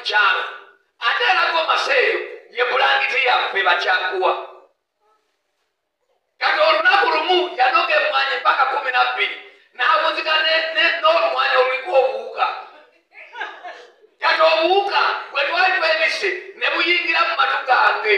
kyalo. Ate era gomasi eyo ye bulangiti yaffe bakyakuwa. Kati olunaku lumu yanoga emmwanyi mpaka 12 n'awunzika n'olumwanyi oluliko obuwuka. Kati obuwuka bwe twali twebise ne buyingira mu matu gange.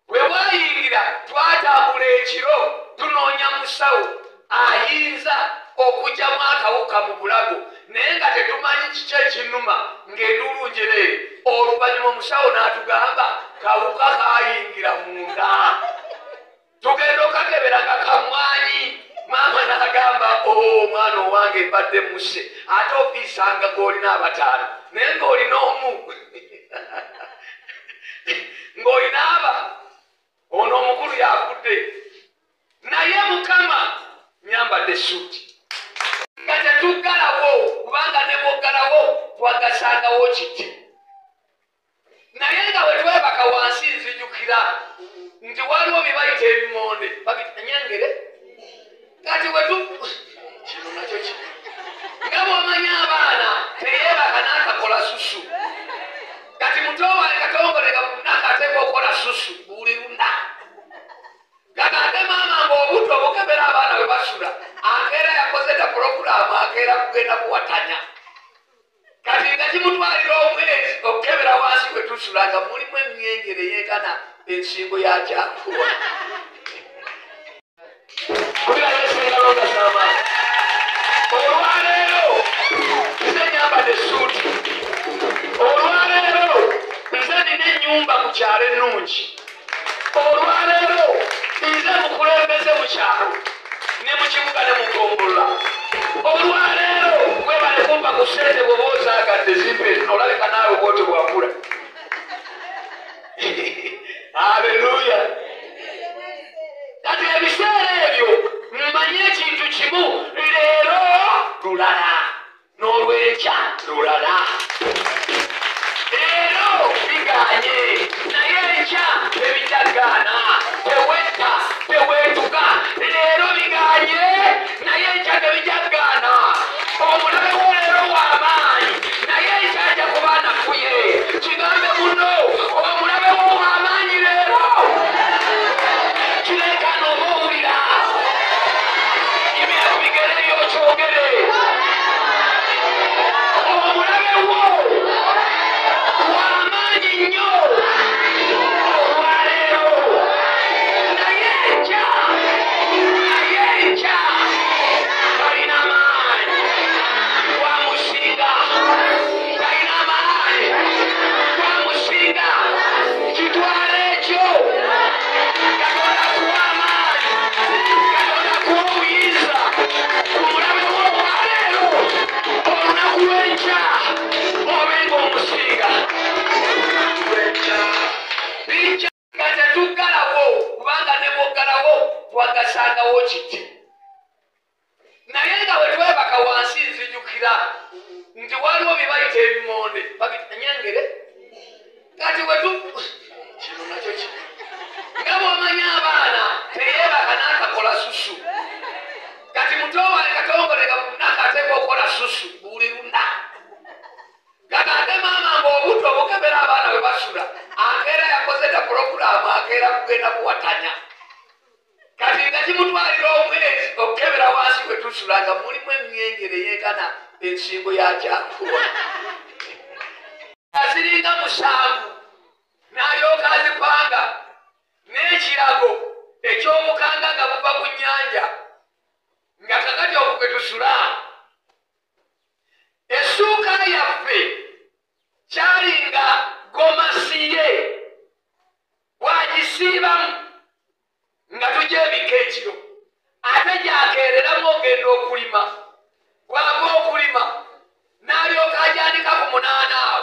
Bwe bwayingira twatambula ekiro tunoonya musawo ayinza okugyamu akawuka mu bulago, naye nga tetumanyi kiki ekinuma ng'enduulu njereere. Oluvannyuma omusawo n'atugamba kawuka kayingira munda, tugenda okakebera nga kamwanyi. Maama n'agamba, omwana owange mbadde muse, ate ofiisanga g'olina abataano naye ng'olina omu ng'olina aba ono omukulu yafudde. Naye Mukama nyambadde essuuti nga tetuggalawo, kubanga ne bw'oggalawo twagasangawo kiti. Naye nga bwe twebaka wansi nzijukira nti waliwo bye bayita ebimonde, babiyita nyengere. Kati wetu kino nakyo kino nga bw'omanyi abaana teyeebaka n'akakola susu. Kati muto wange Katongole nga buli lunaku ateekwa okukola susu buli lunaku. Kati ate maama ng'obudde obukebera abaana bwe basula, akeera yakoze dda pulogulaamu, akeera kugenda kuwatanya. Kati nga kimutwalira omwezi okukebera wansi bwe tusula nga mulimu emyengere yenkana ensingo ya kyakuwa. Kubira Yesu engalo nga z'amaanyi. Olwaleero nze nyambadde essuuti. Olwaleero nze nina ennyumba ku kyalo ennungi. Olwaleero nze mukulembeze mu kyalo ne mu kibuga ne mu ggombolola. Olwaleero webale kumpa ku ssente bw'oba ozaagadde zimpe, olabika naawe bw'otyo bwakula. Aleluya. Kati ebiseera ebyo mmanye ekintu kimu, leero lulala n'olwenkya lulala. Leero biganye naye enkya tebijagaana. Tewetta, teweetuka. Leero biganye naye enkya tebijagaana. Omulabe wo leero w'amaanyi naye enkya ajja kuba anafuye. Kigambe muno, omulabe wo w'amaanyi leero. Kireekaana oba owulira. Yimira ku bigere byo kyogere. Omulabe wo w'amaanyi nnyo olwaleero naye enkya, naye enkya talina maanyi, wamusinga. Talina maanyi, wamusinga. Kitwala ekyo. Katonda akuwa amaanyi, Katonda akuwa obuyinza ku mulabe wo olwaleero. Olunaku lw'enkya obe ng'omusinga. Bijja nga tetuggalawo, kubanga ne bw'oggalawo twagasangawo kiti. Naye nga bwe twebaka wansi nzijukira nti waliwo bye bayita ebimonde, babiyita nyengere. Kati wetu kino nakyo kino nga bw'omanyi abaana teyeebaka n'akakola susu. Kati muto wange Katongole nga buli lunaku ateekwa okukola susu buli lunaku. Kati ate maama ng'obudde obukebera abaana bwe basula, akeera yakoze dda pulogulaamu, akeera kugenda kuwatanya. Kati nga kimutwalira omwezi okukebera wansi bwe tusula nga mulimu emyengere yenkana ensingo ya kyakuwa. Aziringa 7 n'alyoka azipanga n'ekirago eky'obukanga nga buva ku nnyanja, nga kakati okwo kwe tusula. Essuuka yaffe kyali nga gomasi ye bw'agisiibamu nga tugyebikka ekiro, ate gy'akeereramu ogenda okulima. Bw'ava okulima n'alyoka agyanika ku 8 awo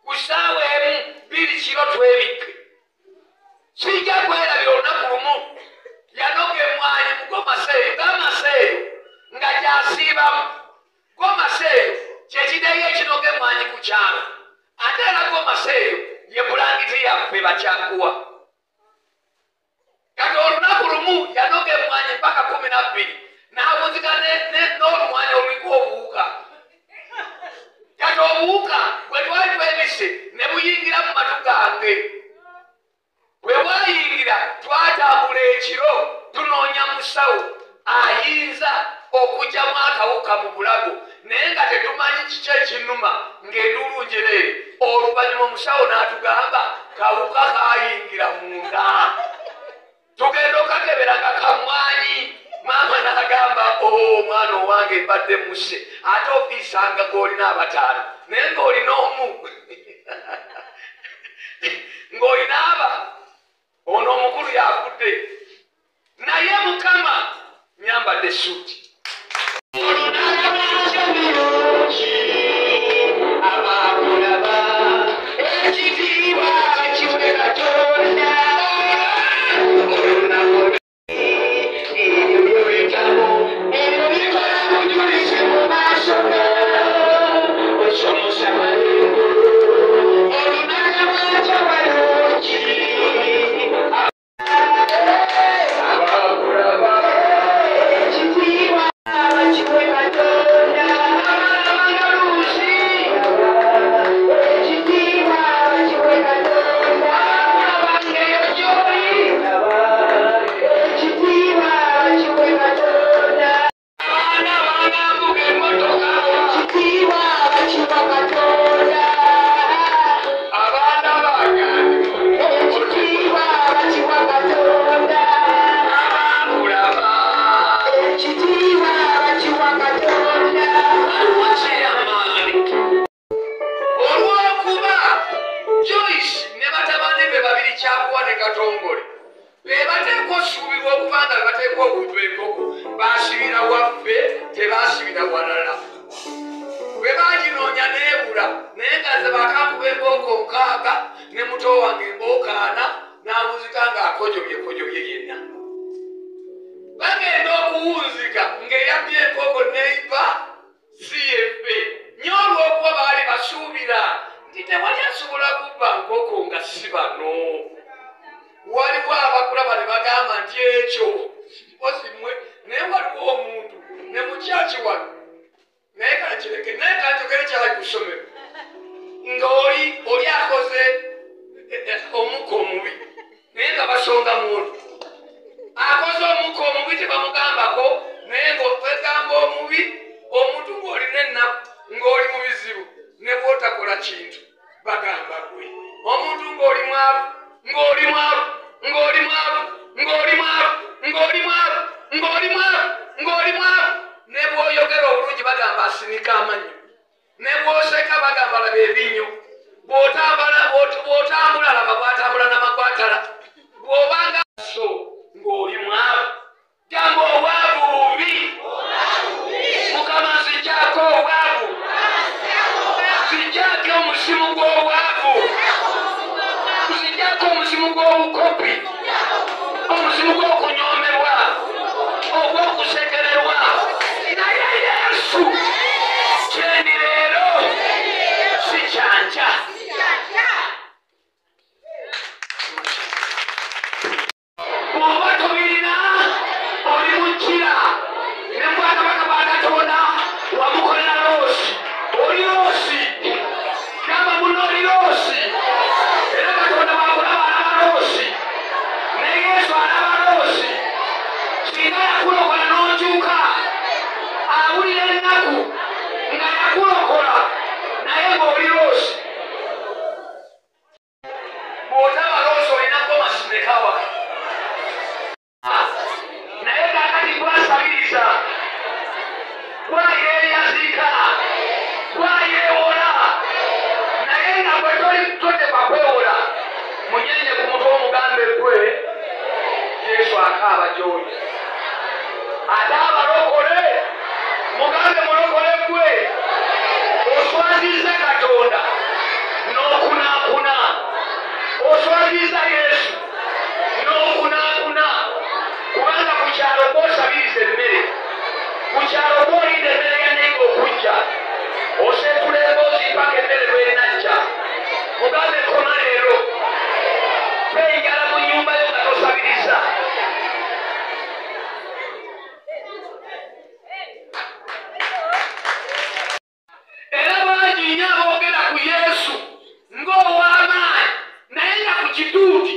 ku ssaawa 1 2 kiro twebikke. Sijja kwerabira olunaku lumu yanoga emmwanyi mu gomasi eyo, gomasi eyo nga gy'asiibamu. Gomasi eyo kye kideeyo ekinoga emmwanyi ku kyalo. Ate era gomasi eyo ye bulangiti yaffe bakyakuwa. Kati olunaku lumu yanoga emmwanyi mpaka 12 n'awunzika n'olumwanyi oluliko obuwuka. Kati Obuwuka bwe twali twebise ne buyingira mu matu gange. Bwe bwayingira twatambula ekiro tunoonya musawo ayinza okugyamu akawuka mu bulago, naye nga tetumanyi kiki ekinnuma ng'enduulu njereere. Oluvannyuma omusawo n'atugamba kawuka kayingira munda, tugenda okakebera nga kamwanyi. Maama n'agamba, omwana owange mbadde muse, ate ofiisanga g'olina abataano naye ng'olina omu ng'olina aba ono omukulu yafudde. Naye Mukama nyambadde essuuti. Abakulaba ekitiibwa kiwe Katonda. Olunaku ebyo by'oyitamu ebyo bikola bujulizi mu maaso go. Osomosa malungu olunala bwakyo balungi. Abakulaba ekitiibwa kiwe Katonda. Abalabanga luusi ekitiibwa kiwe Katonda. Abakulabanga eyo gy'oli ekitiibwa kiwe Katonda. Abaana bangambuka emmotoka ekitiibwa kiwa Katonda. Abaana bange ekitiibwa kiwa Katonda. Abakulaba ekitiibwa kiwa Katonda. Waliwo kyeyamaani olw'okuba Joyce ne batabani be babiri Kyakuwa ne Katongole be bateekwa osuubirwa okuba nga be bateekwa okubba enkoko, baasibira waffe, tebaasibira walala. Bwe baaginoonya n'ebula, naye nga nze bakankuba embooko 6 ne muto wange embooko 4 n'awunzika ng'akojobye yenna. Bagenda okuwunzika ng'eyabbye enkoko neiba si yeffe. Nnyo olw'okuba baali basuubira nti tewali asobola kubba nkoko nga si bano. Waliwo abakulaba ne bagamba nti ekyo mpozi mmwe, naye waliwo omuntu ne mu kyaki wano, naye kankireke, naye kanjogere kyali ku ssomero ng'oli oli akoze omukka omubi, naye nga basonga muntu akoze omukka omubi tebamugambako, naye ng'okwegamba omubi omuntu ng'olina ennaku ng'oli mu bizibu ne bw'otakola kintu bagamba gwe. Omuntu ng'oli mwavu ng'oli mwavu ng'oli mwavu ng'oli mwavu ng'oli mwavu ng'oli mwavu ng'oli mwavu, ne bw'oyogera obulungi bagamba asinika amannyo, ne bw'oseka bagamba laba ebinnyo, bw'otambula laba bw'atambula n'amagwatala, bw'obanga so ng'oli mwavu gamba obwavu bubi. Mukama nzigyako obwavu, nzigyako omuzimu gw'obwavu, nzigyako omuzimu gw'obukopi, omuzimu gw'okunyoomebwa, ogw'okusekererwa. Naye Yesu kyendi leero si kyanja. Bw'oba tobirina oli mukira ne bwakabaka bwa Katonda wamukolera loosi, oli loosi, gamba muno oli loosi. Era Katonda bw'akulaba alaba loosi, ne Yesu alaba loosi. Singa yakulokola n'okyuka, awulira ennaku nga yakulokola naye ng'oli loosi. Bw'otaba loosi olina gomasi meka waka? Naye kaakati gwasabiriza, gwayeeyazika, gwayeewola, naye nga gwe toli totekwa kwewola. Munyenye ku mutwe omugambe gwe Yesu akaaba gy'oli, ate abalokole mugambe mulokole gwe oswaziza Katonda n'okunaakuna, oswaziza Yesu n'okunaakuna, kubanga ku kyalo gw'osabiriza emmere, ku kyalo gw'olinda emmere ya neighbor okujja, oseetula emboozi mpaka emmere lw'enajja. Mugambe koma leero, teyigala mu nnyumba yo nga tosabiriza. Era bangi Bangi nnyo aboogera ku Yesu ng'ow'amaanyi, naye nga ku kituuti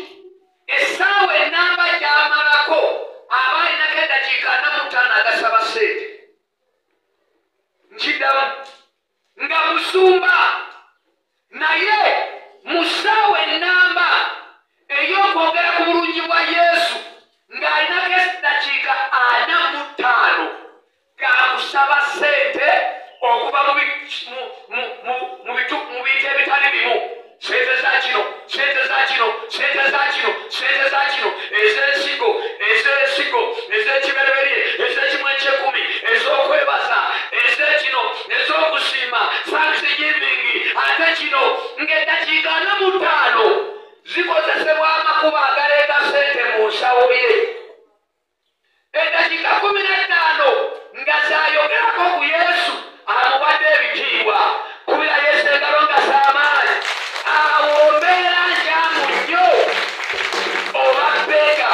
essaawa ennamba gy'amalako aba alinako eddakiika 45 agasaba ssente. Nkiddamu, nga musumba, naye mu ssaawa ennamba ey'okwogera ku bulungi bwa Yesu ng'alinako eddakiika 45 g'akusaba ssente okuva mu bintu ebitali bimu. Sente za kino, sente za kino, sente za kino, sente za kino, ez'ensigo, ez'ensigo, ez'ekibereberye, ez'ekimu eky'ekkumi, ez'okwebaza, ez'ekino, ez'okusiima, thanksgiving, ate kino ng'eddakiika 45 zikozesebwa amakubo agaleeta ssente mu nsawo ye. Eddakiika 15 nga zaayogerako ku Yesu amuwadde ebitiibwa. Kubira Yesu engalo nga z'amaanyi. Awo mbeera njamu nnyo oba bbeega,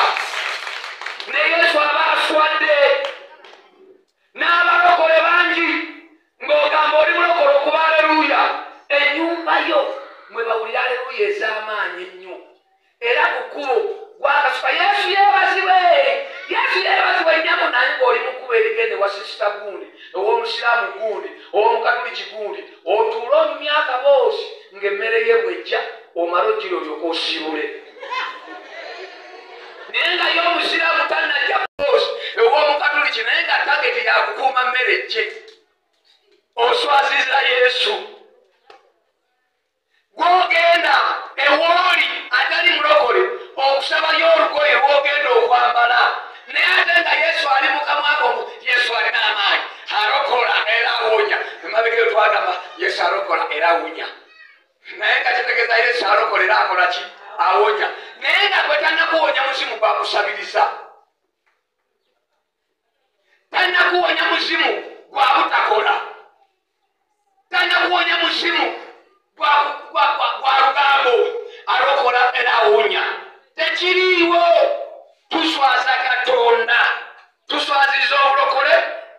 ne Yesu aba aswadde. N'abalokole bangi ng'ogamba oli mulokole okuba aleluya, ennyumba yo mwe bawulira aleluya ez'amaanyi ennyo, era ku kkubo gwakasuka Yesu yeebazibwe, Yesu yeebazibwe nnyamu, naye ng'oli mu kkubo erigenda ewa sisita gundi, ow'omusiraamu gundi, ow'omukatuliki gundi, otuule onyumya akaboozi ng'emmere ye bw'ejja omale ogira olyoke osiibule. Naye nga ye omusiraamu tannajja boozi ow'omukatuliki, naye nga tageti yakukuuma mmere ejje. Oswaziza Yesu. Gw'ogenda ewooli atali mulokole okusabayo olugoye lw'ogenda okwambala, naye ate nga Yesu ali mu kamwa ko, Yesu alina amaanyi, alokola era awonya. Emabega eyo twagamba Yesu alokola era awonya, naye nga kitegeeza Yesu alokola era akola ki? Awonya. Naye nga gwe tannakuwonya muzimu gwakusabiriza, tannakuwonya muzimu gwa butakola, tannakuwonya muzimu gwa lugambo, alokola era awonya. Tekiriiwo. Tuswaza Katonda, tuswaziza obulokole,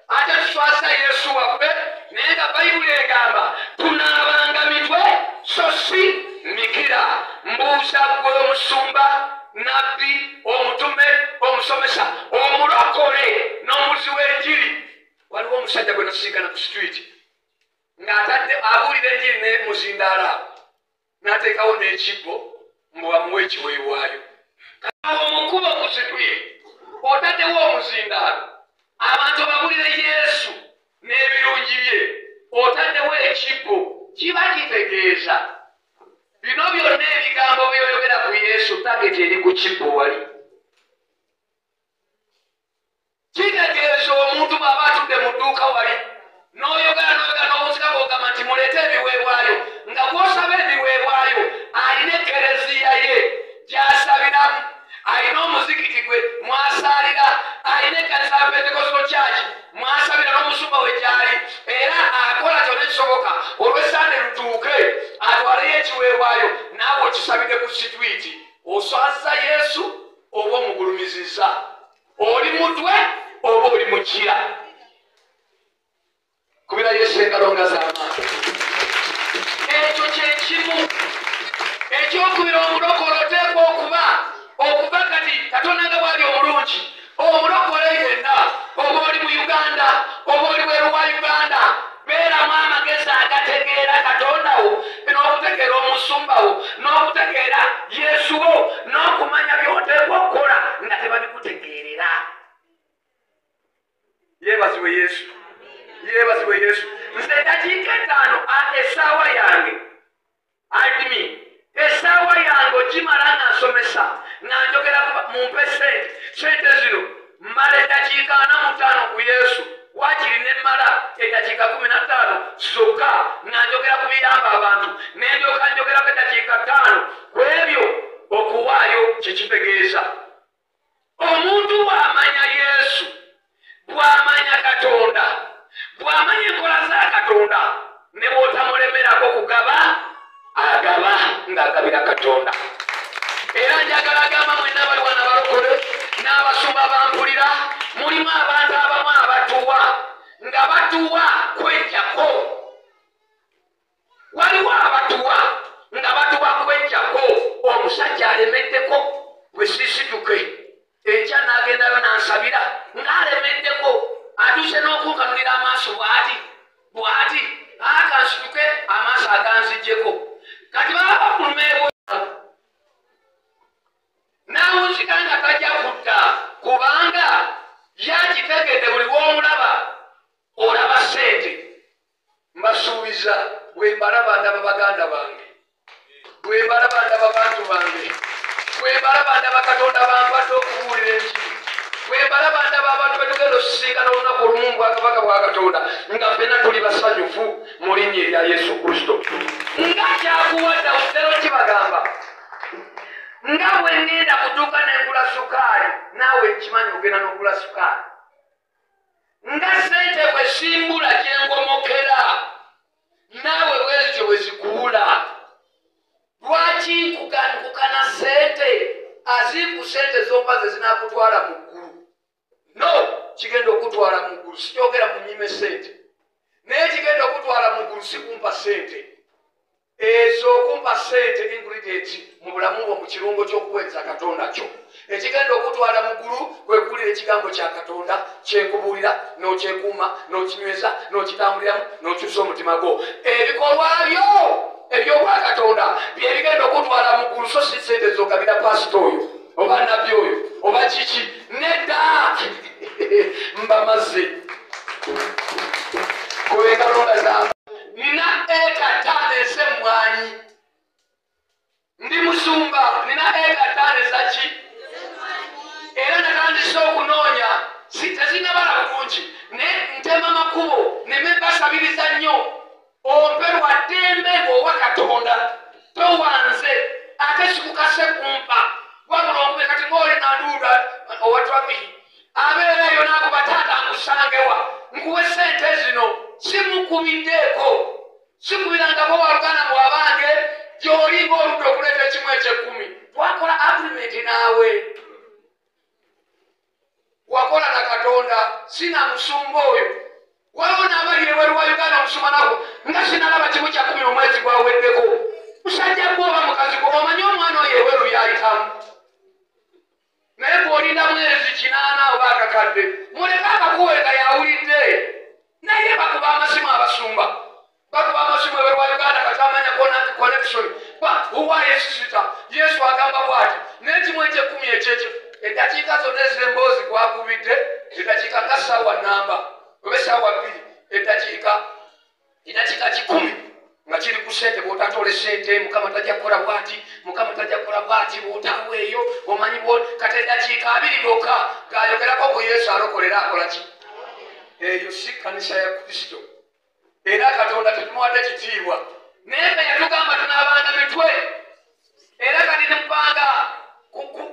ate tuswaza Yesu waffe. Naye nga Bayibuli egamba tunaabanga mitwe so si mikira. Mbuuza ggwe omusumba, nabbi, omutume, omusomesa, omulokole n'omuzi w'enjiri. Waliwo omusajja gwe nasinkana ku street ng'atadde abuulira enjiri ne muzindaala, n'ateekawo n'ekibbo mbu bamuwe ekiweebwayo. Awo mu kkubo ku street otaddewo omuzindaalo, abantu babulire Yesu n'ebirungi bye, otaddewo ekibbo, kiba kitegeeza bino byonna ebigambo by'oyogera ku Yesu tageti eri ku kibbo wali. Kitegeeza omuntu bw'aba atudde mu dduuka wali n'oyogera n'oyogera n'obusika bw'ogamba nti muleete ebiweebwayo, nga gw'osaba ebiweebwayo alina ekereziya ye gy'asabiramu, alina omuzikiti gwe mwasaalira, alina ekkanisa ya Pentecostal Church mwasabira n'omusumba we gy'ali, era akola kyonna ekisoboka olw'essande lutuuke atwaleyo ekiweebwayo, naawe okisabidde ku situiti. Oswaza Yesu oba omugulumizizza? Oli mutwe oba oli mukira? Kubira Yesu engalo nga z'amaanyi. Ekyo kye kimu ekyokubira omulokole oteekwa okuba okuva kati Katonda nga bw'ali omulungi. Omulokole yenna, oba oli mu Uganda oba oli bweru wa Uganda, beeramu amagezi agategeera Katonda wo, n'okutegeera omusumba wo, n'okutegeera Yesu wo, n'okumanya by'oteekwa okukola nga tebabikutegeerera. Yeebazibwe Yesu, yeebazibwe Yesu. Nze eddakiika 5 essaawa yange adimi, essaawa yange ogimala nga nsomesa, nga njogera mumpe ssente, ssente zino mmala eddakiika 45 ku Yesu, waakiri ne mmala eddakiika 15 zokka nga njogera ku biyamba abantu, ne ndyoka njogerako eddakiika 5 ku ebyo okuwaayo kye kitegeeza. Omuntu bw'amanya Yesu, bw'amanya Katonda, bw'amanya enkola za Katonda, ne bw'otamulemerako kugaba, agaba ng'agabira Katonda. Era njagala gamba mwenna abali wano abalokole n'abasumba bampulira, mulimu abantu abamu abatuwa nga batuwa kwejjako. Ng'alemeddeko bwe sisituke enkya n'agendayo n'ansabira ng'alemeddeko atuuse n'okunkanulira amaaso bw'ati bw'ati akansituke amaaso aganzijjeko kati baba bafuluma ebweru n'awunzika nga tajja kudda kubanga yakitegedde buli lw'omulaba olaba ssente. Mbasuubiza bwe mbalaba ndaba baganda bange, bwe mbalaba ndaba bantu bange, bwe mbalaba ndaba Katonda bampadde okubuulira enjiri, bwe mbalaba ndaba abantu betugenda osisinkana olunaku olumu mu bwakabaka bwa Katonda nga ffenna tuli basanyufu mu linnya erya Yesu Kristo. Nga kyakuwadda otero kibagamba nga bwe ŋŋenda ku dduuka ne ngula sukaali, naawe nkimanyi ogenda n'ogula sukaali. Nga ssente bwe simbula gye ngomokera, naawe bwezityo bwe zikuwula. Lwaki nkukana ssente aziiku ssente zompa ze zinaakutwala mu ggulu? No, kigenda okutwala mu ggulu sikyogera mu nnyime ssente, naye kigenda okutwala mu ggulu si kumpa ssente. Ezo okumpa ssente ingredient mu bulamu bwo mu kirungo ky'okuweereza Katonda kyo. Ekigenda okutwala mu ggulu kwe kuwulira ekigambo kya Katonda kyenkubuulira n'okyekuuma n'okinyweza n'okitambuliramu n'okyusa omutima gwo. Ebikolwa byo eby'obwakatonda bye bigenda okutwala mu ggulu, so si ssente z'ogabira pasita oyo oba nabbi oyo oba kiki. Nedda, mbamaze kubeekalonga zamba. Nina eka ttaano ez'emmwanyi, ndi musumba, nina eka ttaano ezaki, era natandise okunoonya tezinnabala bulungi, naye ntema makubo neme basabiriza nnyo ompe lwa ddembe ng'owa Katonda towanze ate sikukase kumpa wabula onkube. Kati ng'oli nanduuda owa trafiki abeera eyo n'akuba taata nkusangewa nkuwe ssente zino, simukubiddeeko sikubirangako waluganda bw'abange gy'oli ng'oludda okuleeta ekimu eky'ekkumi. Twakola agreement naawe, wakola na Katonda, sina musumba oyo. Waliwo n'abali ebweru wa Uganda omusumba nako nga sinalaba kimu kya kkumi omwezi gwaweddeko. Musajja gwe oba mukazi gwe omanyi omwana oyo ebweru by'ayitamu, naye bw'olinda mwezi 8 oba akakadde muleke akakuwe nga yawulidde. Naye bakuba amasimu abasumba, bakuba amasimu ebweru wa Uganda kati amanya connection uwa Yesu sita. Yesu agamba bw'ati n'ekimu eky'ekkumi ekyekyo eddakiika zonna ez'emboozi gwakubidde eddakiika nga ssaawa namba oba essaawa 2 eddakiika 100 nga kiri ku ssente. Bw'otatoola ssente Mukama tajja kukola bw'ati, Mukama tajja kukola bw'ati, bw'otaaweeyo omanyi kati eddakiika 2 gokka gaayogerako ku Yesu alokolera akola ki. Eyo si kkanisa ya Kristo, era Katonda tetumuwadde kitiibwa. Naye nga yatugamba tunaabanga mitwe, era kati nemupanga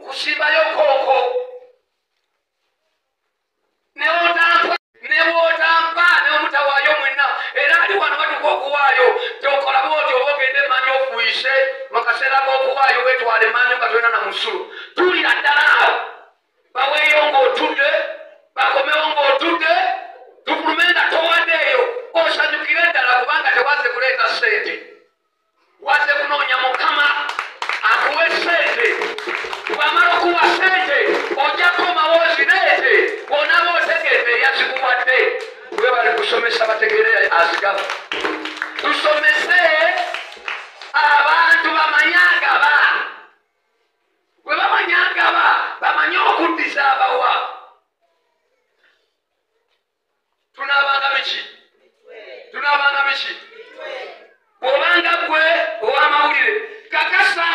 kusimbayo kooko ne bw'otampa ne omutawaayo mwenna. Era ali wano batuka okuwaayo tokola bwoti oba ogende emanyi ofuuyise mu kaseera k'okuwaayo weetwala emanyi nga tolina na musulo. Tuulira ddala awo, baweeyo ng'otudde, bakomewo ng'otudde, tufulume nga towaddeeyo, osanyukire ddala kubanga tewaze kuleeta ssente, waze kunoonya Mukama akuwe ssente. Bw'amala okuwa ssente ojja kukomawo ozireete bw'onaaba otegedde eyazikuwadde. Webali kusomesa bategeere azigaba. Tusomese abantu bamanye agaba, bwe bamanye agaba bamanye okuddiza abawa. Tunaabanga miki? Tunaabanga miki? Bw'obanga ggwe ow'amawulire kakasa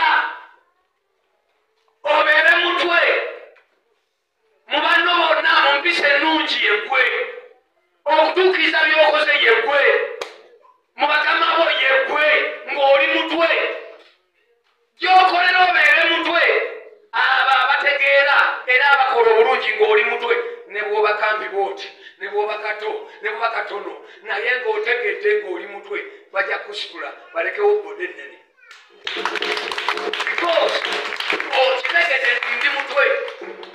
obeere mutwe mu banno bonna mu mpisa ennungi yeggwe, okutuukiriza by'okoze yeggwe, mu bakama bo yeggwe ng'oli mutwe, gy'okolera obeere mutwe, abo abategeera era abakola obulungi ng'oli mutwe. Ne bw'oba kambi bw'oti, ne bw'oba kato, ne bw'oba katono, naye ng'otegedde ng'oli mutwe, bajja kusitula balekewo bode ennene because okitegedde nti ndi mutwe.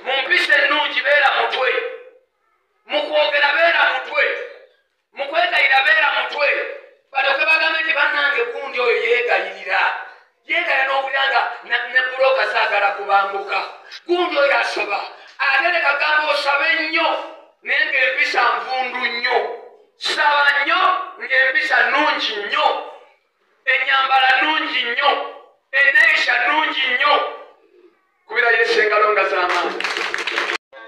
Mu mpisa ennungi beera mutwe, mu kwogera beera mutwe, mu kwegayira beera mutwe, balyoke bagambe nti bannange gundi oyo yeegayirira, yeegayira n'owulira nga ne buloka kubambuka gundi oyo asaba ate leka gamba osabe nnyo naye ng'empisa nvundu nnyo saba nnyo ng'empisa nnungi nnyo ennyambala nnungi nnyo enneeyisa nnungi nnyo kubira Yesu engalo nga z'amaanyi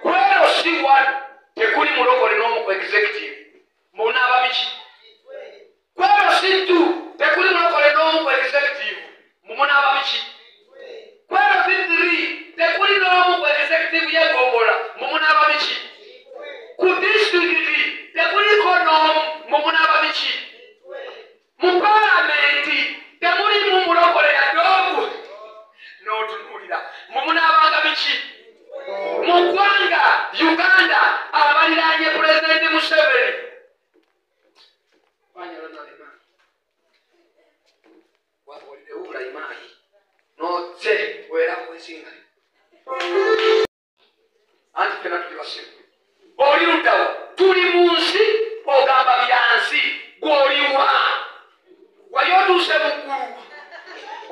kwero si wano tekuli mulokole n'omu ku executive munaaba biki kwero si two tekuli mulokole n'omu ku executive munaaba biki kwero si three tekuli n'omu ku executive y'egombola munaaba biki ku disitulikiti tekuliko n'omu munaaba biki mu paalamenti temulimu mulokole yadde omu n'otunuulira mumunaabanga biki mu ggwanga Uganda abaliraanye Pulezidenti Museveni anti ffenna tuli basiru oli luddawa tuli mu nsi ogamba byansi gw'oliwa wali otuuse mu ggulu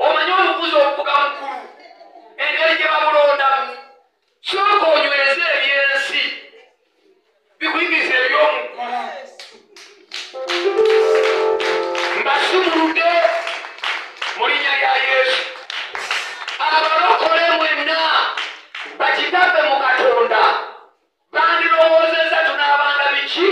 omanyi omukuzi obuvuga mu ggulu engeri gye babulondamu sooka onyweze ebyensi bikuyigiriza eby'omu ggulu mbasumuludde mu linnya lya Yesu abalokole mwenna bakitaffe mu Katonda bandirowoozezza tunaabanga biki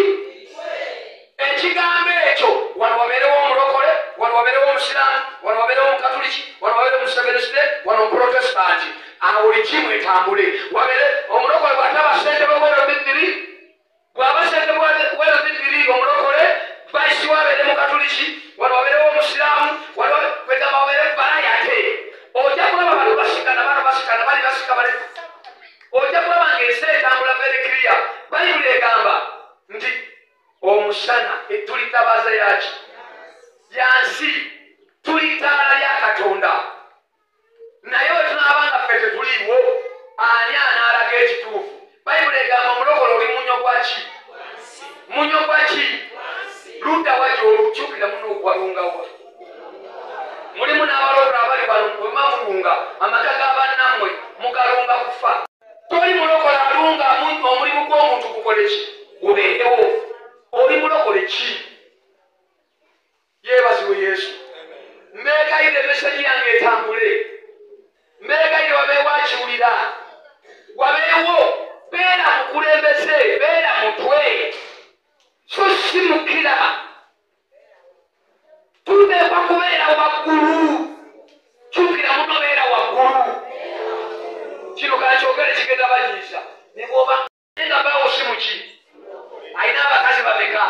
ekigambo ekyo wano wabeerewo omulokole wano wabeerewo omusiraamu wano wabeerewo omukatuliki wano wabeerewo omusevenisite wano omuprotestanti awo buli kimu etambule wabeere omulokole bw'ataba ssentebe w'erobitiri bw'aba ssentebe w'erobitiri omulokole vice wabeere mukatuliki wano wabeerewo omusiraamu wano kwegamba wabeere valayate ojja kulaba bano basikana bano basikana bali basika bali ojja kulaba ng'ensi etambula very clear. Bayibuli egamba nti omusana tuli tabaaza yaki yansi tuli ttaala lya Katonda naye bwe tunaaba nga ffe tetuliiwo ani anaalaga ekituufu Bayibuli egamba omulokole oli munyo gwaki munyo gwaki ludda wa gy'olukyukira muno ogwalungawa mulimu n'abalokole abali wano bwe mulunga amaka g'abannammwe mugalunga kufa toli mulokole alunga omulimu gw'omuntu gukole ki gubeerewo oli mulokole ki yeebazibwe Yesu mbeegayire emesegi yange etambule mbeegayire wabeewo akiwulira wabeewo beera mukulembeze beera mutwe so si mukira tuteekwa kubeera waggulu kyukira muno beera waggulu kino kankyogere kigenda banyiiza ne bw'oba nga baawo si muki alina abakazi bameka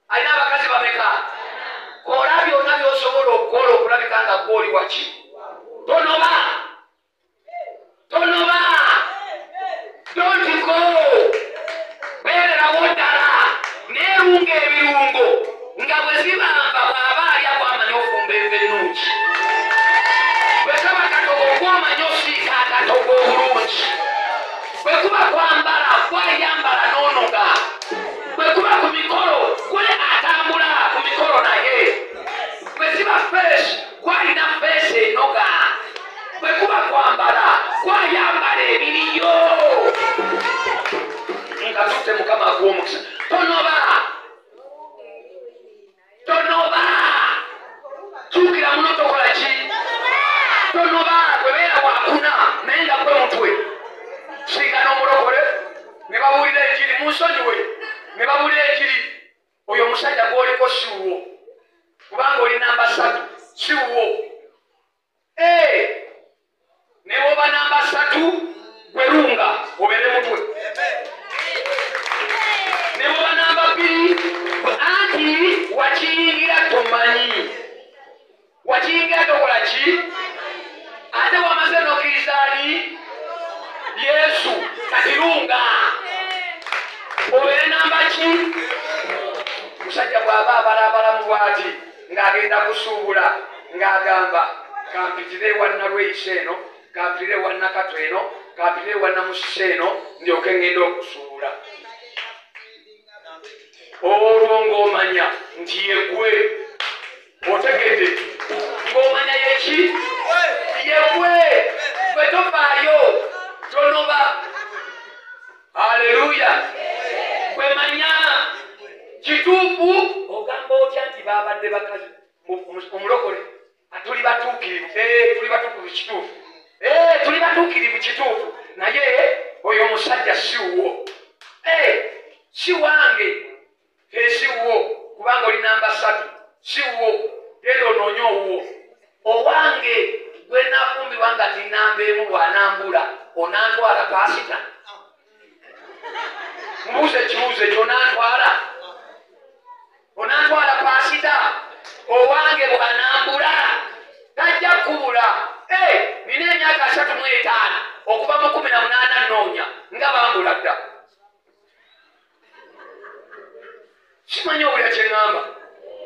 alina abakazi bameka kola byonna by'osobola okukola okulabika nga gw'oli waki tonoba tonoba don't go beererawo ddala neerunga ebirungo nga bwe zibamba bw'aba alya bw'amanya ofumba enva ennungi bwe kaba katogo gw'omanya osiika akatogo obulungi bwe kuba kwambala gwayambala n'onoga bwe kuba ku mikolo gwe atambula ku mikolo naye bwe ziba feesi gwalina feesi enoga bwe kuba kwambala gwayambala ebiriyo nga tutte Mukama akuwa omukisa tonoba tonoba kyukira muno tokola ki tonoba gwe beera wakuna naye nga gwe mutwe siika n'omulokole ne babuulira enjiri munsonyiwe ne babuulira enjiri oyo omusajja gw'oliko si wuwo kubanga oli namba 3 si wuwo ne bw'oba namba 3 gwe lunga obeere mutwe ne bw'oba namba 2 anti wakiyingira tomanyi wakiyingira tokola ki ate wamaze n'okkiriza ani Yesu kati lunga obeere namba ki musajja bw'aba abalabalamu bw'ati ng'agenda kusuubula ng'agamba kampitire ewa Nalweyiso eno kampitire ewa Nakato eno kampitire ewa Namusisi eno ndyoke ngenda okusuubula olwo ng'omanya nti yeggwe otegedde ng'omanya yeki yegwe gwe Tofaayo, tonoba. Haleluya. Gwe manya kituufu. Ogamba otya nti babadde bakazi omulokole tuli batuukirivu? Tuli batuukirivu kituufu, tuli batuukirivu kituufu, naye oyo omusajja si wuwo, si wange, si wuwo, kubanga oli namba 3, si wuwo. Genda onoonye owuwo. Owange gwe nafumbirwa nga ndi namba 1, bw'anambula onantwala paasita? Mbuuza ekibuuzo ekyo, onantwala? Onantwala paasita? Owange bw'anambula tajja kubula. Nina emyaka 35, okuva mu 18 nnoonya nga bambula dda. Simanyi owulira kye ŋŋamba,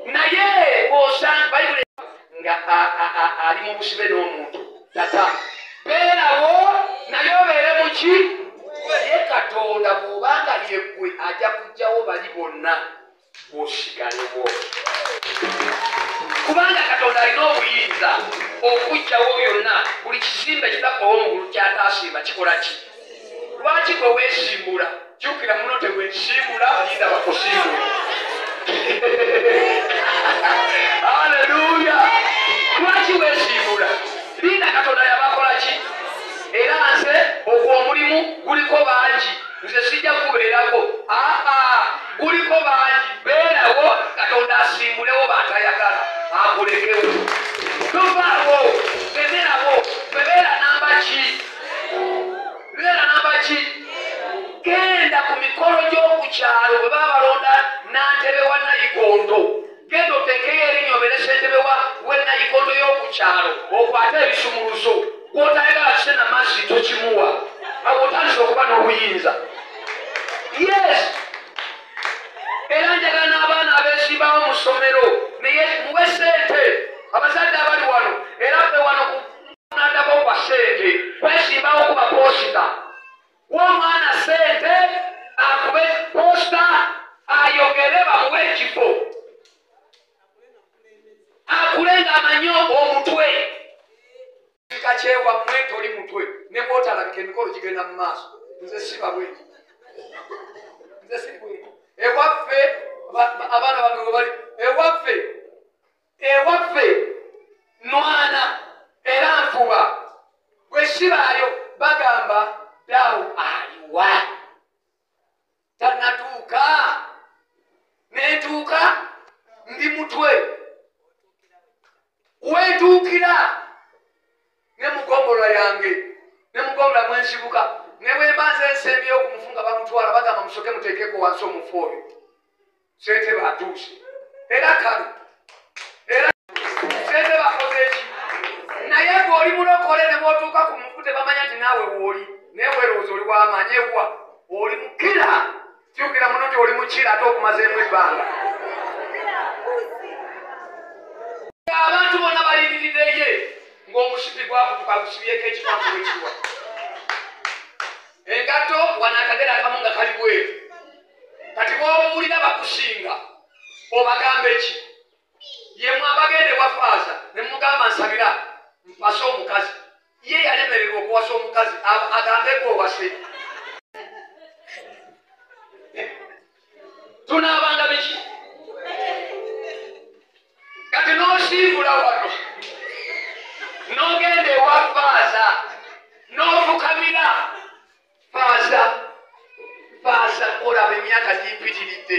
naye bw'osanga Bayibuli nga ali mu busibe n'omuntu, tata beerawo naye obeere muki? Ye Katonda bw'obanga yeggwe ajja kuggyawo bali bonna, bw'osigalewo, kubanga Katonda alina obuyinza okuggyawo byonna. Buli kizimbe kitaffe ow'omugulu kyataasimba kikola ki? Lwaki gwe weesimbula? Jjukira muno teweesimbula, linda bakusimbula. Haleluya. Lwaki weesimbula? Linda Katonda yabakola ki? Era nze ogwo omulimu guliko bangi, nze sijja kubeerako. Aa, guliko bangi, beerawo, Katonda asimbulewo b'atayagala akulekewo. Tovaawo, bebeerawo. Bebeera namba ki? Beera namba ki? Genda ku mikolo gy'oku kyalo bwe baba balonda nantebe wa Nayikonto, genda oteekeyo erinnya obeere ssentebe w'e Nayikonto y'oku kyalo, okwate ebisumuluzo. Gw'otayagala kisena mazzi tokimuwa, awo otandise okuba n'obuyinza. Yes. Era njagala n'abaana abeesimbawo mu ssomero naye muwe ssente. Abazadde abali wano, era ffe wano kunaddako kwa ssente kwesimbawo kuba posita. W'omwana ssente akube posita ayogere bamuwe ekifo, akule ng'amanyi omutwe. Kika kyewammwe toli mutwe, ne bw'otalabika emikolo gigenda mu maaso. Nze siba bwenti, nze siri bwenti. Ewaffe abaana bange we bali ewaffe, ewaffe nwana era nfuba. Bwe sibaayo bagamba daawo aliwa, tannatuuka. Nentuuka ndi mutwe, wentuukira ne mugombola yange, ne mugombola mwensibuka, ne bwe mba nze nsembyeyo ku mufu nga bamutwala, bagamba musooke muteekeko wansi omufu oyo, ssentebe atuuse. Era kale era ssentebe akoze eki? Naye gwe oli mulokole ne bw'otuuka ku mufu tebamanya nti naawe w'oli, naye weerowooza oli w'amaanyi. Ewa oli mukira, jjukira muno nti oli mukira ate okumazeemu ebbanga. Abantu bonna balindiridde ye ng'omusipi gwakutuka gusibyeko ekipanvu bwekiwa engatto, wano akagere akamu nga kali bweru. Kati bw'obuwulira bakusinga obagamba eki? Ye mwe abagenda ewa faaza ne mugamba nsabira mpase omukazi, ye yalemererwa okuwasa omukazi agambe gw'owase. Tunaabanga biki? Kati n'osiibula wano n'ogenda ewa faaza n'ofukamira, faaza faaza olaba emyaka gimpitiridde,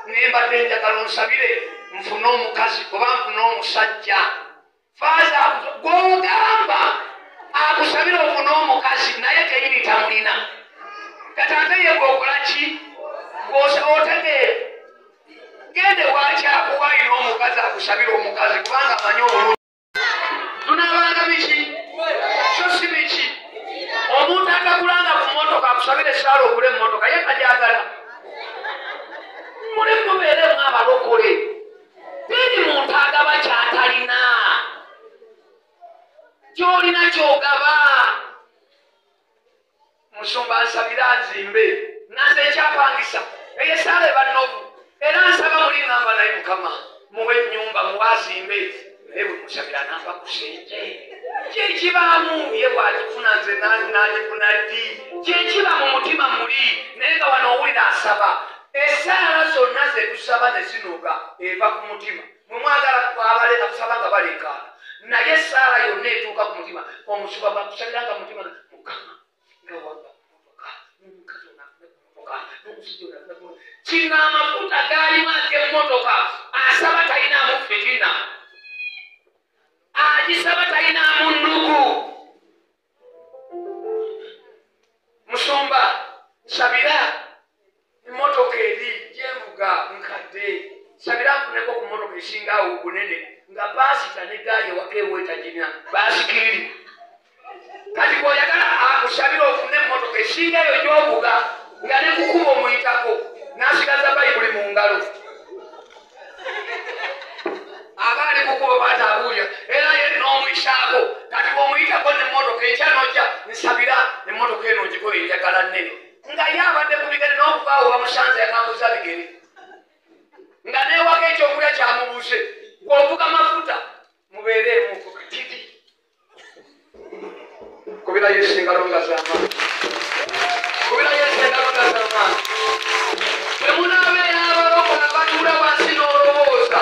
nembadde njagala onsabire nfune omukazi oba nfune omusajja. Faaza gw'ogamba akusabire ofune omukazi naye kenyini tamulina. Kati ate ye gw'okola ki? Otegeera gende wakyakuwa alina omukazi akusabire omukazi, kubanga amanyi obulungi. Tunaabanga biki? So si biki? Omuntu atagulanga ku mmotoka akusabire essaala ogule emmotoka, ye tagyagala. Muli mubeeremu abalokole, teri muntu agaba ky'atalina. Ky'olina ky'ogaba. Musumba nsabira nzimbe, nanze nkyapangisa, eyo essaala eba nnovu. Era nsaba muli ŋŋamba naye Mukama muwe ennyumba muwe azimbe. Naye bwe musabira n'anva ku ssente. Kyekibaamu ye bw'agifuna nze n'agifuna ddi? Kyekiba mu mutima muli naye nga wano owulira asaba. Essaala zonna ze tusaba ne zinoga eva ku mutima. Mwe mwagala abasaba nga baleekaana. Naye essaala yonna etuuka ku mutima. Omusumba bw'akusabira nga mutima Mukama nga wamba mmotoka n'omukazi ono afune ku mmotoka n'omusajja ono afune ku mmotoka. Kino amafuta g'alimu ag'emmotoka asaba talinaamu fitina. Agisaba talinaamu nnugu. Musumba nsabira emmotoka eri gyenvuga nkadde. Nsabira nfuneko ku mmotoka esinga awo obunene nga paasita n'eggaali ewaka eweetagina baasikiiri. Kati bw'oyagala akusabira ofune emmotoka esinga eyo gy'ovuga nga ne kukuba omuyitako n'asigaza Bayibuli mu ngalo. Aba ali kukuba bw'ati abuulira era ye n'omuyisaako. Kati bw'omuyitako n'emmotoka enkya n'ojja nsabira emmotoka eno ngikoye njagala nnene. Nga ye abadde ku bigere n'okuvaawo bamusanze yatambuza bigere. Nga n'ewaka ekyokulya kyamubuze bw'ovuga mafuta mubeereemuko katiti. Kubira Yesu engalo nga z'amaanyi. Kubira Yesu engalo nga z'amaanyi. Bwe munaabeera abalokole abatuula wansi n'olowooza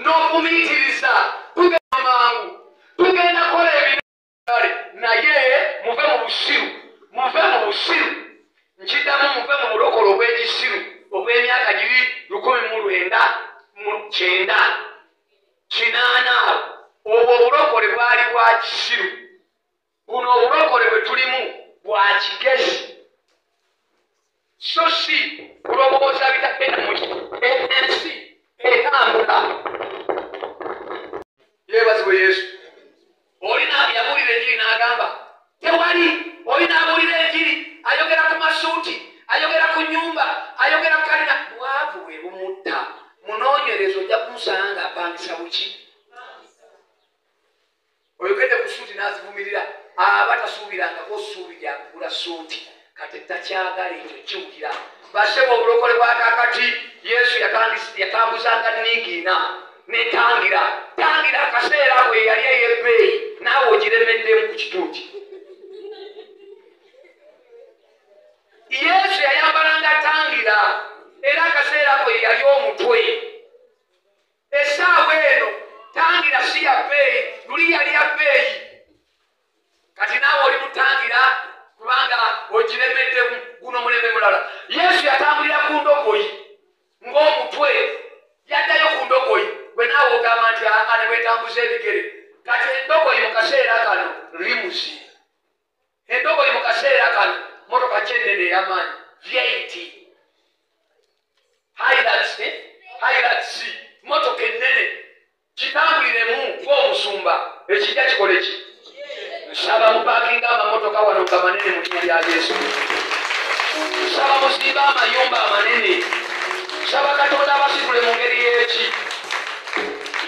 n'okumiitiriza tugenda mangu tugenda kukola ebintu naye muve mu busiru, muve mu busiru. Nkiddamu muve mu bulokole obw'ekisiru obw'emyaka giri 1990 80. Obwo obulokole bwali bwa kisiru. Buno obulokole bwe tulimu bwa kigezi. So si kulowooza bitagenda mu ensi etambula. Yeebazibwe Yesu. Olina yabuulira enjiri n'agamba tewali. Olina abuulira enjiri ayogera ku masuuti, ayogera ku nnyumba, ayogera ku kalina. Bwavu bwe bumutta. Munoonyereza ojja kumusanga ng'apangisa buki. Oyogedde ku suuti n'azivumirira. Aba tasuubirangako ssuubi lya kugula suuti. Kati takyagala ekyo kiwulira. Bassebo obulokole bwa kaakati Yesu yatambuzanga nniigiina n'etangira. Tangira akaseera ako ye yali ey'ebbeeyi naawe ogiremeddemu ku kituuti. Yesu yayambalanga tangira era akaseera ako ye yali omutwe. Essaawa eno tangira si ya bbeeyi, luli yali ya bbeeyi. Kati naawe oli mutangira kubanga ogiremeddemu guno mulembe mulala. Yesu yatambulira ku ndogoyi ng'omutwe, yaddayo ku ndogoyi. Bwe naawe ogamba nti aa ne weetambuza ebigere. Kati endogoyi mu kaseera kano limusi. Endogoyi mu kaseera kano mmotoka ki ennene ey'amaanyi V8 Hilux, Hilux mmotoka ennene kitambuliremu ng'omusumba ekijja kikole ki? Nsaba mupaakinga amamotoka wano nga manene mu linnya lya Yesu. Nsaba musimbe amayumba amanene. Nsaba Katonda abasitule mu ngeri y'eki.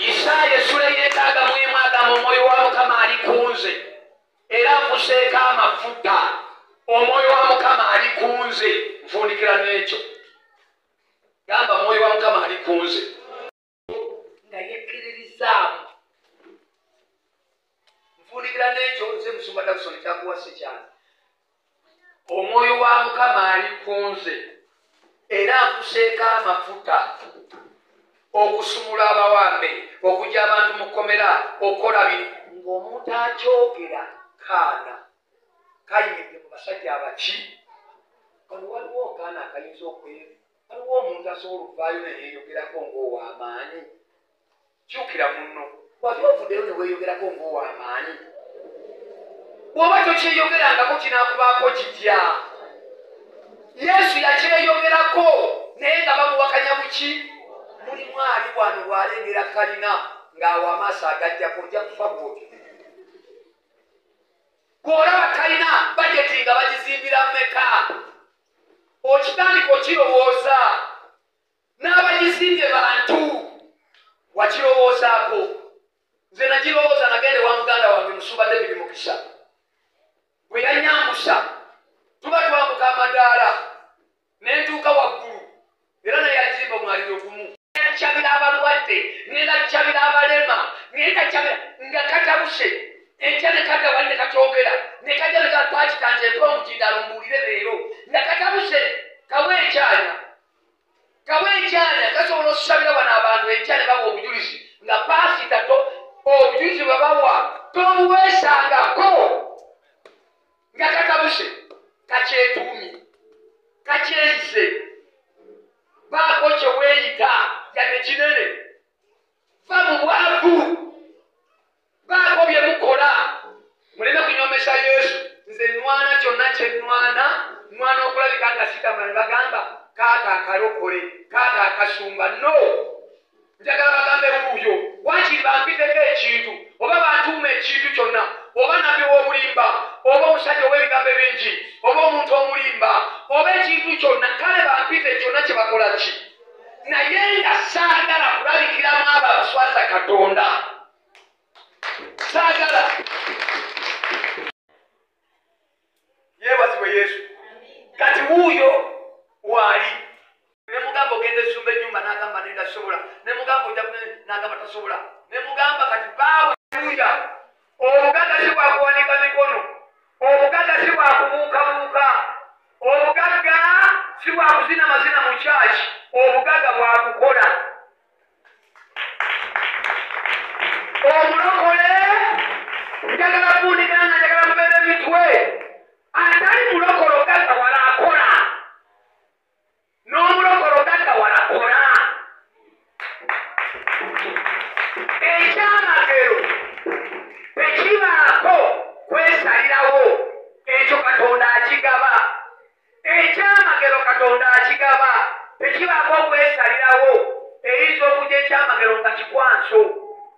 Isaaya essula ey'enkaaga mu emu agamba omwoyo wa Mukama ali ku nze era nfuseeko amafuta. Omwoyo wa Mukama ali ku nze. Nfundikira n'ekyo. Gamba omwoyo wa Mukama ali ku nze. Nga yekkiririzaamu. Nfundikira n'ekyo nze Musumba Dawson kyakuwa si kyange. Omwoyo wa Mukama ali ku nze era nfuseeko amafuta okusumula abawambe, okujja abantu mu kkomera, okukola bino. Ng'omuntu akyogera kaana kayimiridde mu basajja abaki. Kano waliwo akaana akayinza waliwo omuntu asobola okuvaayo ne yeeyogerako ng'ow'amaanyi. Kyukira munno, wali ovuddeyo ne weeyogerako ng'ow'amaanyi. Bw'oba tokyeyogerangako kinaakubaako kitya? Yesu yakyeyogerako naye nga bamuwakanya buki? Mulimu ali wano bw'alengera kalina ng'awo amaaso agajjako ojja kufa bw'otyo. Bw'olaba kalina bajeti nga bagizimbira mmeka? Okitandika okirowooza n'abagizimbye bantu wakirowoozaako. Nze nagirowooza nagende wa muganda wange Musumba David Mukisa. Bwe yannyambusa tuba twambuka amadaala ne ntuuka waggulu era naye yazimba omwaliro gumu. Ngenda kyabira abalwadde, ngenda kyabira abalema, ngenda Obujulizi bwe bawa tobuweesangako nga katabuse, kakyetuumye, kakyeyise, baako kye weeyita yadde kinene. Va mu bwavu, baako bye mukola, muleme kunyomesa Yesu. Nze nnwana kyonna kye nnwana, nnwana okulabika nga sitambula ne bagamba kaaka akalokole, kaaka akasumba. No, njagala bagambe wuuyo, wakiri bampiteko ekintu oba bantuuma ekintu kyonna, oba nabbi w'obulimba, oba omusajja ow'ebigambo ebingi, oba omuntu omulimba, oba ekintu kyonna, kale bampite kyonna kye bakola ki, naye nga saagala kulabikiramu abo abaswaza Katonda. Saagala. Yeebazibwe Yesu. Kati wuuyo waali ne mugamba ogenda esumba ennyumba, n'agamba nenda sobola, ne mugamba ojja, n'agamba tasobola, ne mugamba kati baawe wuya. Obugagga si bwa kuwanika mikono, obugagga si bwa kubuukabuuka, obugagga si bwa kuzina mazina mu kyaki, obugagga bwa kukola. Omulokole njagala kundikira nga njagala mubeere emitwe. Atali mulokole ogagga wala akola, n'omulokole ogagga wala akola. Ekyamagero tekibaako kwesalirawo, ekyo Katonda akigaba. Ekyamagero Katonda akigaba, tekibaako kwesalirawo. Eyinza okujja ekyamagero nga kikwanso,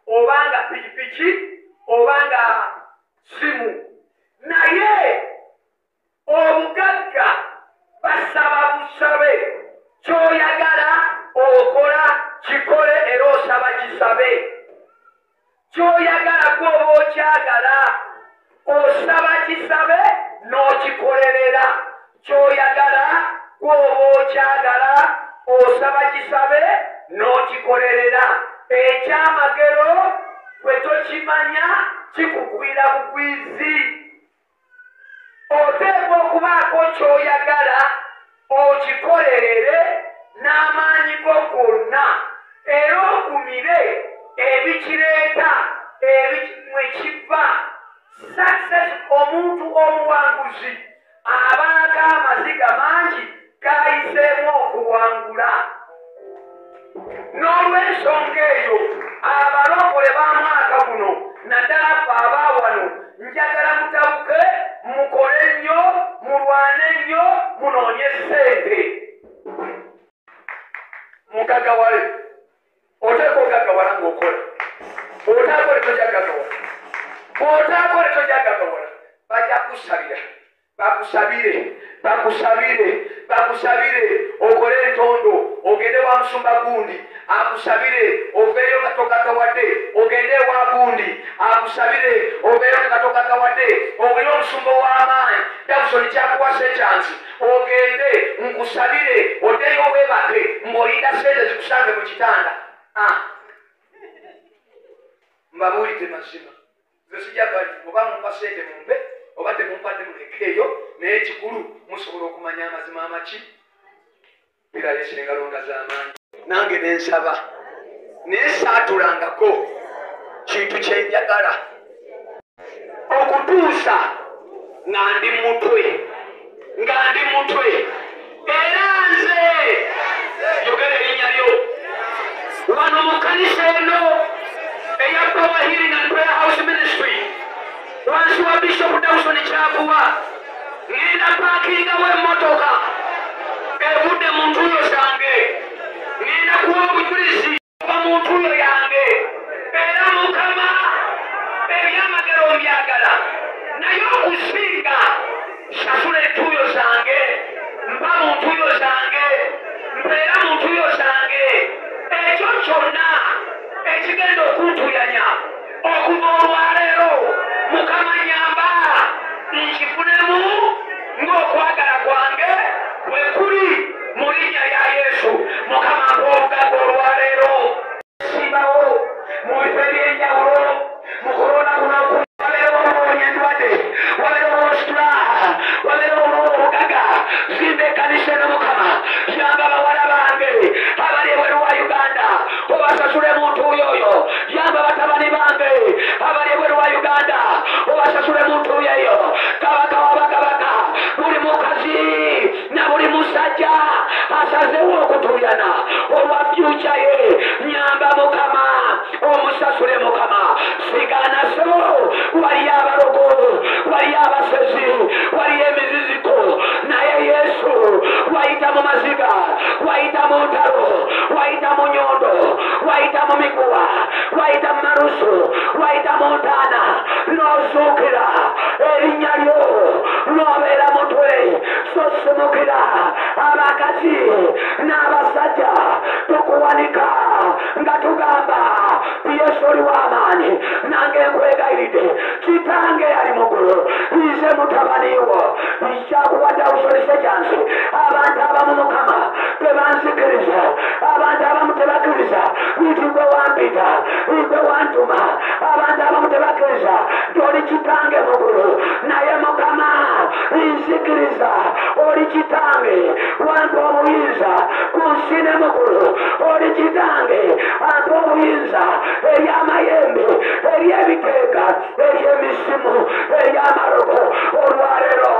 oba nga pikipiki, oba nga simu, naye obugagga basaba busabe. Ky'oyagala okola kikole, era osaba kisabe. Ky'oyagala gw'oba okyagala osaba kisabe n'okikolerera. Ky'oyagala gw'oba okyagala osaba kisabe n'okikolerera. Ekyamagero gwe tokimanya kikugwira bugwizi. Oteekwa okubaako ky'oyagala okikolerere n'amaanyi go gonna, era ogumire ebikireeta mwe kiva. Success, omuntu omuwanguzi abaako amaziga mangi gayiseemu okuwangula. N'olw'ensonga eyo abalokole ba mwaka guno, naddala ffe abaawano, njagala mutabuke, mukole nnyo, mulwane nnyo, munoonye ssente. Mugagawale, oteeka ogaggawala ng'okola, bw'otaakole tojja gaggawala, bw'otaakole tojja gaggawala. Bajja kusabira, bakusabire, bakusabire, bakusabire, okole entondo, ogende wa musumba gundi akusabire, oveeyo nga togaggawadde, ogende ewa gundi akusabire, oveeyo nga togaggawadde, ogende omusumba ow'amaanyi Dawson kyakuwasa ekyansi, ogende nkusabire, oddeyo weebake ng'olinda ssente zikusange mu kitanda. Mbabuulidde mazima, nze sijja bali, oba mumpa ssente mumpe, oba temumpadde mulekeeyo, naye ekikulu musobola okumanya amazima amaki. Birayesa engalo nga z'amaanyi. Nange ne nsaba, naye saatulangako kintu kye njagala okutuusa nga ndi mutwe, nga ndi mutwe. Era nze yogera erinnya lyo wano mu kkanisa eno eya Power Healing and Prayer House Ministry wansi wa Bishop Dawson Kyaguwa, ngenda paakingawo emmotoka evudde mu ntuuyo zange, ngenda kuwa obujulizi okuva mu ntuuyo yange. Era Mukama ebyamagero mbyagala, naye okusinga sasula entuuyo zange, mpa mu ntuuyo zange, mpeera mu ntuuyo zange. Ekyo kyonna ekigenda okuntuyanya okuva olwaleero, Mukama nyamba nkifunemu ng'okwagala kwange bwe kuli mu linnya lya Yesu. Mukama mpa obugagga olwaleero. Simbawo mu bifo eby'enjawulo mu korona kuno, wabeerewo obuwonya endwadde, wabeerewo obusitula, wabeerewo obugagga. Zimba ekkanisa eno Mukama, yamba bawala bange abali ebweru wa Uganda, obasasule mu ntuuyo oyo, yamba batabani Naye Mukama sigaana ssebo, waliyo abalogo, waliyo abasezi, waliyo emiziziko, naye Yesu wayita mu maziga, wayita mu ntalo, wayita mu nyondo, wayita mu miguwa, wayita mu malusu, wayita mu ntaana, n'ozuukira erinnya lyo n'obeera mutwe. Sosimukira abakazi n'abasajja, tukuwanika nga tugamba Yesu oli w'amaanyi. Nange nkwegayiridde, kitange ali mu ggulu, nze mutabani wo, nkyakuwadde awusolese kyansi. Abantu abamu Mukama tebanzikiriza, abantu abamu tebakkiriza nti gwe wampita, gwe wantuma. Abantu abamu tebakkiriza nti oli kitange mu ggulu, naye Mukama nzikiriza oli kitange, wampa obuyinza ku nsi ne mu ggulu. Oli kitange, ampa obuyinza eri amayembe, eri ebiteega, eri emisimu, eri amalogo. Olwaleero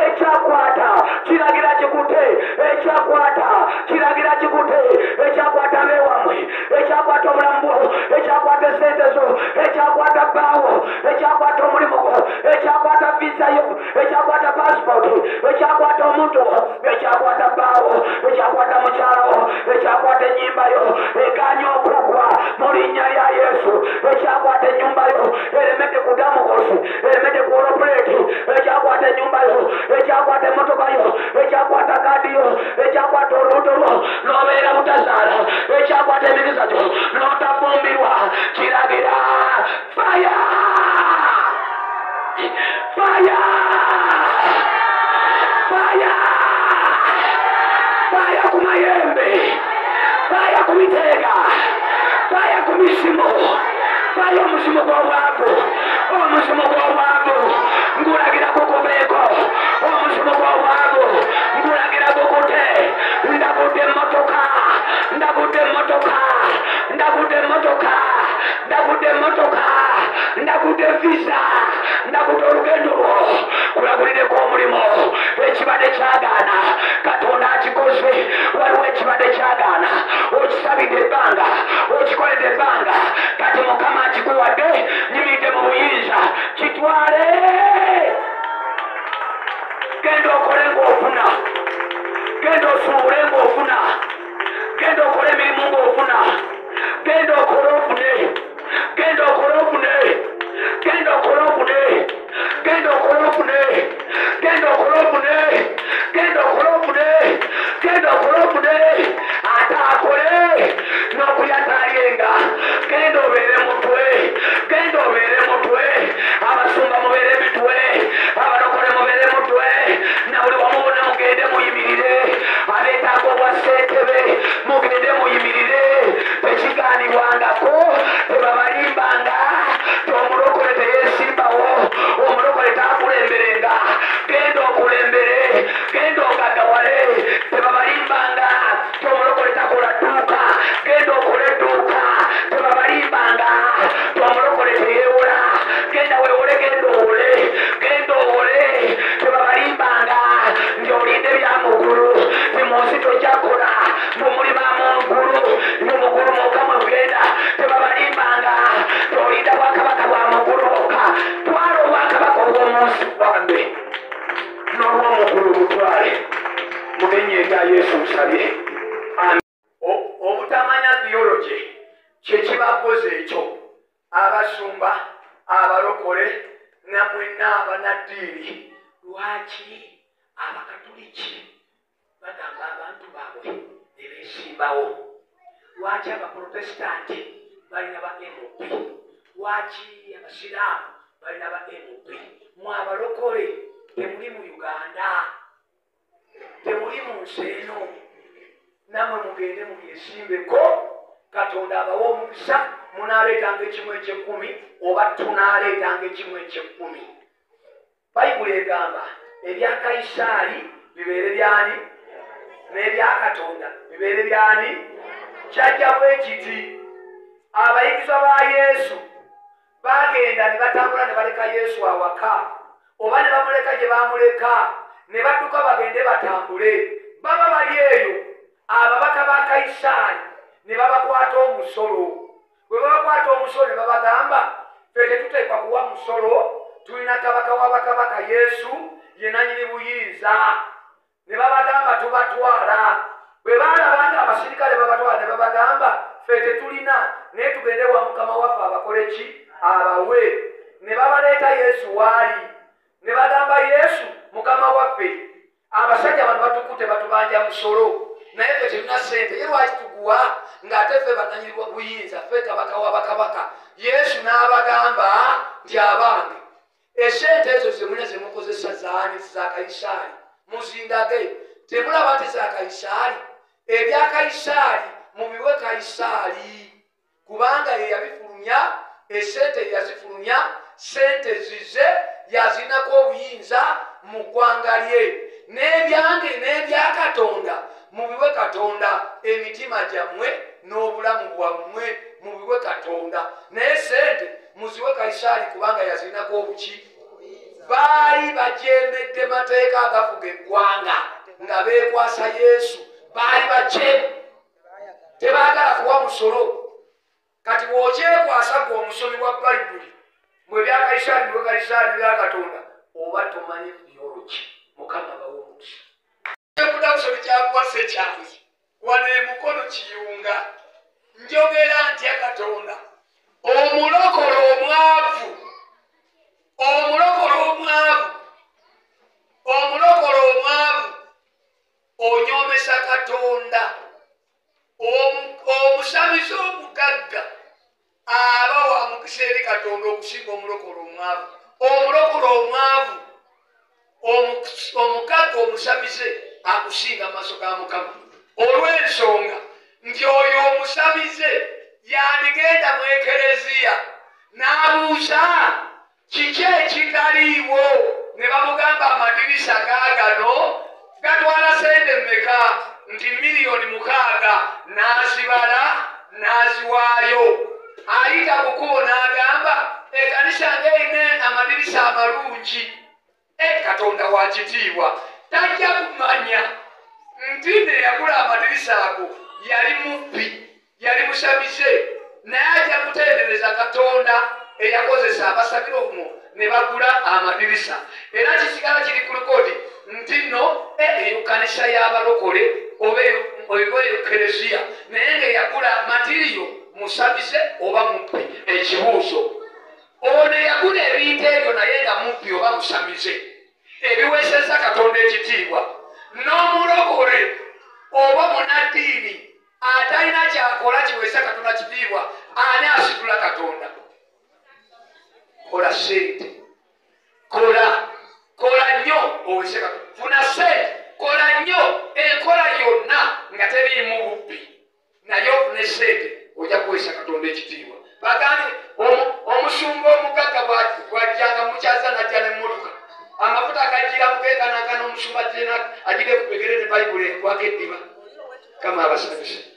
ekyakwata kiragira kikute, ekyakwata kiragira kikute, ekyakwata abeewammwe, ekyakwata obulamu bwo, ekyakwata esente zo, ekyakwata bbaawo, ekyakwata omulimu gwo, ekyakwata visa yo, ekyakwata pasipoti, ekyakwata omuntu wo, ekyakwata bbaawo, ekyakwata mukyalawo, ekyakwata ennyimba yo eganye okugwa mu linnya lya Yesu, ekyakwata ennyumba yo eremedde ku damukosi, eremedde ku olopuleeti, ekyakwata ennyumba yo, ekyakwata emmotoka yo, ekyakwata kaadi yo, ekyakwata olubuto lwo n'obeera butazaala, ekyakwata emikisa gyo n'otafumbirwa, kiragira faya, faya, faya, faya ku mayembe, faya ku miteega, faya ku misimu, faya omuzimu gw'obwavu, omuzimu gw'obwavu ngulagira gukuveeko, omuzimu gw'obwavu ngulagira gukute. Ndagudde emmotoka, ndagudde emmotoka, ndagudde emmotoka, ndagudde emmotoka, ndagudde visa, ndagudde olugendo lwo, kulagulireko omulimu. Ekibadde kyagaana Katonda akikoze. Waliwo ekibadde kyagaana, okisabidde ebbanga, okikoledde ebbanga, kati Mukama akikuwadde. Nyimiridde mu buyinza, kitwale, genda okole ng'ofuna, genda osuubule ng'ofuna, genda okole emirimu ng'ofuna, genda okole ofune, genda okole ofune, genda okole ofune, genda okole ofune, genda okole ofune, genda okole ofune, genda okole ofune. Ate akole n'okulya taalyenga. Genda obeere mutwe, genda obeere mutwe. Abasumba mubeere mitwe, abalokole mubeere mutwe, na buli wamu wonna mugende muyimirire. Abeetaaga obwa ssentebe mugende muyimirire. Tekigaanibwangako, tebabalimbanga omulokole teyeesimbawo, omulokole takulemberenga. Genda okulembere, genda ogagawale. Tebabalimbanga omulokole takola dduuka, genda okole edduuka. Tebabalimbanga omulokole teyeewola, genda weewole, genda owole, genda owole. Tebabalimbanga nti olinde bya muggulu, ti mu nsi tojja kukola, mbu muli ba mu ggulu, mbu mu ggulu mwokka mwe mugenda. Tebabalimbanga tolinda bwakabaka bwa mu ggulu bwokka. Twala obwakabaka obw'omu nsi bwange n'obw'omuggulu butwale mu linnya erya Yesu nsabye. Obutamanya theology kyekibakoze ekyo. Abasumba, abalokole, namwenna abanaddiini, lwaki abakatuliki bagamba abantu baabwe ne beesimbawo? Lwaki abaprotesitanti balina ba MP? Lwaki abasiraamu balina ba MP? Mwe abalokole temuli mu Uganda, temuli mu nsi eno. Nammwe mugende mubyesimbeko, Katonda abawe omukisa. Munaaleetanga ekimu eky'ekkumi oba tunaaleetanga ekimu eky'ekkumi. Bayibuli egamba ebya Kayisaali bibeere byani n'ebya Katonda bibeere byani. Kyajja bwe kiti, abayigirizwa ba Yesu bagenda ne batambula ne baleka Yesu awaka, oba ne bamuleka gye bamuleka, ne badduka bagende batambule. Baba bali eyo, ababaka ba Kayisaali ne babakwata omusolo. Bwe babakwata omusolo ne babagamba, ffe tetuteekwa kuwa musolo, tulina kabaka wa bakabaka Yesu ye nannyini buyinza. Ne babagamba tubatwala. Bwe baalabanga abasirikale babatwala ne babagamba ffe tetulina, naye tugende wa mukama waffe abakole ki? Abawe. Ne babaleeta Yesu waali. Ne bagamba Yesu mukama waffe, abasajja bano batukutte batubanja musolo, naye ffe tetulina ssente, ye lwaki tuguwa ng'ate ffe bannannyini buyinza, ffe kabaka wa bakabaka? Yesu n'abagamba nti abange, esente ezo zemulina zemukozesa zaani? Za Kayisaali, muzindage. Temulaba nti za Kayisaali? Ebya Kayisaali mubiwe Kayisaali, kubanga ye yabifulumya, esente ye yazifulumya, sente zize yazinako obuyinza mu ggwanga lye. N'ebyange n'ebya Katonda mubiwe Katonda, emitima gyammwe n'obulamu bwammwe mubiwe Katonda, naye sente muziwe Kayisaali kubanga yazinako obuki. Baali bajemedde mateeka agafuga eggwanga nga beekwasa Yesu, baali bajeemu, tebaagala kuwa musolo. Kati bw'okyekwasa gwe omusomi wa Bayibuli mwe bya Kayisaali muwe Kayisaali bya Katonda, oba tomanyi theology. Mukama bawe omukisa. Ekudawusobi kyakuwa sekyanzi wano emukono kiyunga, njogera ntya Katonda. Omulokole omwavu, omulokole omwavu, omulokole omwavu onyoomesa Katonda. Omusamize omugagga aba wa mukisa eri Katonda okusinga omulokole omwavu. Omulokole omwavu omugagga omusamize akusinga amaaso ga Mukama, olw'ensonga nti oyo omusamize yandigenda mu ekereziya n'abuuza kiki ekitaliiwo, ne bamugamba amadirisa gaagano gatwala sente mmeka, nti 6,000,000, n'azibala n'aziwaayo. Ayita ku kkubo n'agamba ekkanisa ng'erina amadirisa amalungi, Katonda wa kitiibwa. Tajja kumanya nti ne yagula amadirisa ago yali mubbi, yali musamize, naye ajja kutendereza Katonda eyakozesa abasabira omwo ne bagula amadirisa. Era kisigala kiri ku likodi nti nno eyo kanisa y'abalokole oba eyo kereziya, naye ng'eyagula matiriyo musamize oba mubbi. Ekibuuzo, ono eyagula ebintu ebyo naye nga mubbi oba musamize, ebiweesezza Katonda ekitiibwa, n'omulokole oba munaddiini atalina kyakola kiweesa Katonda kitiibwa, ani asitula Katonda? Kola sente, kola, kola nnyo oweese Katonda, funa sente, kola nnyo enkola yonna nga teriimu bubbi, naye ofune sente ojja kuweesa Katonda ekitiibwa. Bagambye omusumba omugagga bw'ajjanga mukyaza n'ajja n'emmotoka, amafuta agajjira mukeekanankana, omusumba agire ku bigere ne Bayibuli ekwako eddiba. Kama abasabise.